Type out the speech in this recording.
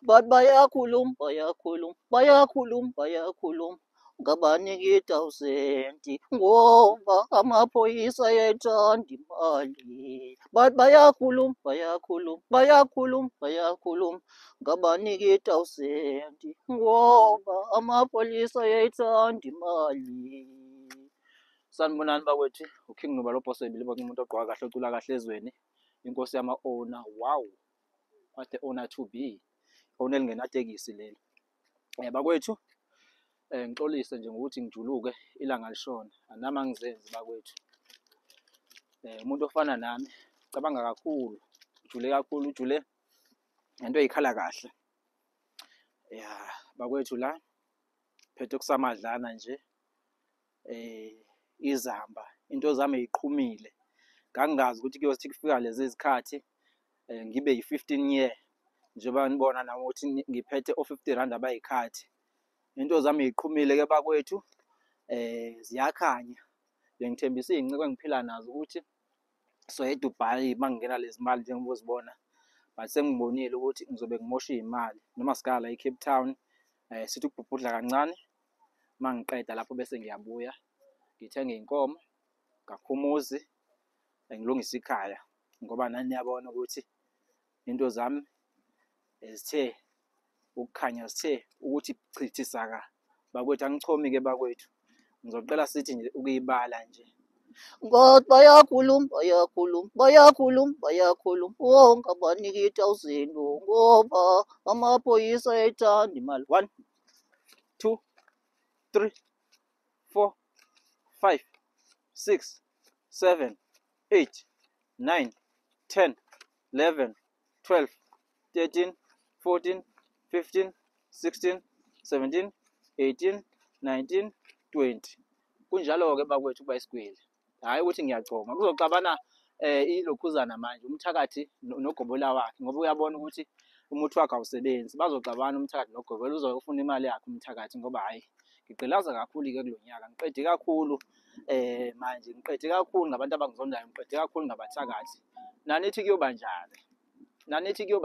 But bayakhuluma, bayakhuluma, bayakhuluma, bayakhuluma. Ngabanika i-thousand ngoba amaphoyisa ayayithanda imali. But bayakhuluma, bayakhuluma, bayakhuluma, bayakhuluma. Ngabanika i-thousand ngoba amapholisa ayayithanda imali. Sanibonani bakwethu, uKing Nuba lo boss ebile umuntu ogqoka kahle, ocula kahle ezweni, inkosi yama-owner. Wow, what the owner to be. Owner elingenatekisi leli. Bakwethu, ngixolise nje ngokuthi ngijuluke ilanga lishona. Nami angizenzi bakwethu. Umuntu ofana nami cabanga kakhulu, ujule kakhulu, ujule ngento ey'khala kahle. Ya bakwethu, la phethe kusamadlana nje, izamba into zami ey'qhumile. Ngangingazi ukuthi kuyothi kufika lezi zikhathi ngibe yi-15 year, njengoba nibona nami ukuthi ngiphethe o-R50 abayikhathi. Into zami ey'qhumile-ke bakwethu, ziyakhanya. Bengithembise iy'nciko engiphila nazo ukuthi soya eDubai uma kungena lezi mali njengoba uzibona, but sengibonile ukuthi ngizobe ngimosha iy'mali noma sigala la e-Cape Town, sithi ukubhubhudla kancane. Uma ngiqeda lapho bese ngiyabuya ngithenge iy'nkomo, ngakhe umuzi, ngilungise ikhaya, ngoba nani niyabona ukuthi into zami zithe ukukhanya, zithe ukuthi chithi saka. Bakwethu, angichomi-ke bakwethu, ngizocela sithi nje ukuyibala nje. Ngoba bayakhuluma, bayakhuluma, bayakhuluma, bayakhuluma. Wonke abanika i-thousand ngoba amaphoyisa ayayithanda imali. 1, 2, 3, 4, 5, 6, 7, 8, 9, 10, 11, 12, 13, 14, 15, 16, 17, 18, 19, 20. Kunjalo-ke bakwethu, kuba isigwili, hhayi ukuthi ngiyagcoma. Kuzoxabana ilokhuzana manje, umthakathi nogobola wakhe, ngoba uyabona ukuthi umuthi wakhe awusebenzi. Bazoxabana umthakathi nogobela, uzofuna imali yakhe umthakathi, ngoba hhayi, ngigqilaza kakhulu-ke kulo nyaka. Ngiqede kakhulu manje, ngiqede kakhulu ngabantu abangizondayo, ngiqede kakhulu ngabathakathi. Nanithi kuyoba njani? Nanithi kuyoba